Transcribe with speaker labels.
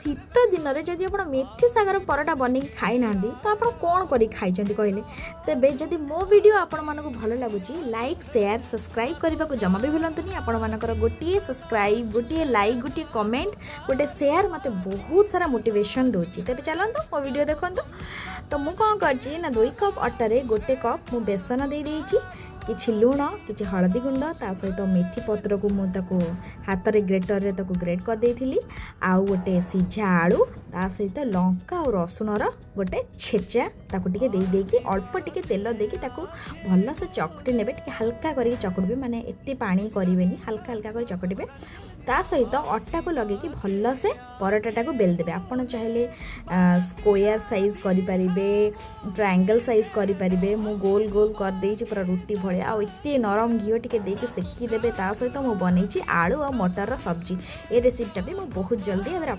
Speaker 1: ଶୀତ ଦିନରେ ଯଦି ଆପଣ ମେଥି ଶାଗର ପରଟା ବନେଇକି ଖାଇନାହାନ୍ତି, ତ ଆପଣ କ'ଣ କରିକି ଖାଇଛନ୍ତି କହିଲେ? ତେବେ ଯଦି ମୋ ଭିଡ଼ିଓ ଆପଣମାନଙ୍କୁ ଭଲ ଲାଗୁଛି, ଲାଇକ୍, ସେୟାର, ସବସ୍କ୍ରାଇବ୍ କରିବାକୁ ଜମା ବି ଭୁଲନ୍ତୁନି। ଆପଣମାନଙ୍କର ଗୋଟିଏ ସବସ୍କ୍ରାଇବ୍, ଗୋଟିଏ ଲାଇକ୍, ଗୋଟିଏ କମେଣ୍ଟ, ଗୋଟେ ସେୟାର ମୋତେ ବହୁତ ସାରା ମୋଟିଭେସନ୍ ଦେଉଛି। ତେବେ ଚାଲନ୍ତୁ, ମୋ ଭିଡ଼ିଓ ଦେଖନ୍ତୁ। ତ ମୁଁ କ'ଣ କରିଛି ନା, 2 କପ୍ ଅଟାରେ 1 କପ୍ ମୁଁ ବେସନ ଦେଇଦେଇଛି, କିଛି ଲୁଣ, କିଛି ହଳଦୀ ଗୁଣ୍ଡ, ତା ସହିତ ମେଥି ପତ୍ରକୁ ମୁଁ ତାକୁ ହାତରେ ଗ୍ରେଟରରେ ତାକୁ ଗ୍ରେଟ୍ କରିଦେଇଥିଲି, ଆଉ ଗୋଟେ ସିଝା ଆଳୁ, ତା ସହିତ ଲଙ୍କା ଆଉ ରସୁଣର ଗୋଟେ ଛେଚା, ତାକୁ ଟିକେ ଦେଇ ଦେଇକି ଅଳ୍ପ ଟିକେ ତେଲ ଦେଇକି ତାକୁ ଭଲସେ ଚକଟି ନେବେ। ଟିକେ ହାଲକା କରିକି ଚକଟିବେ, ମାନେ ଏତେ ପାଣି କରିବେନି, ହାଲକା ହାଲକା କରି ଚକଟିବେ। ତା ସହିତ ଅଟାକୁ ଲଗେଇକି ଭଲସେ ପରଟାଟାକୁ ବେଲି ଦେବେ। ଆପଣ ଚାହିଁଲେ ସ୍କୋୟାର ସାଇଜ୍ କରିପାରିବେ, ଟ୍ରାଙ୍ଗଲ୍ ସାଇଜ୍ କରିପାରିବେ। ମୁଁ ଗୋଲ ଗୋଲ କରିଦେଇଛି ପୁରା ରୁଟି ଭଳିଆ। ଆଉ ଏତେ ନରମ, ଘିଅ ଟିକେ ଦେଇକି ସେକି ଦେବେ। ତା ସହିତ ମୁଁ ବନେଇଛି ଆଳୁ ଆଉ ମଟରର ସବଜି। ଏ ରେସିପିଟା ବି ମୁଁ ବହୁତ ଜଲ୍ଦି ଏଥିରେ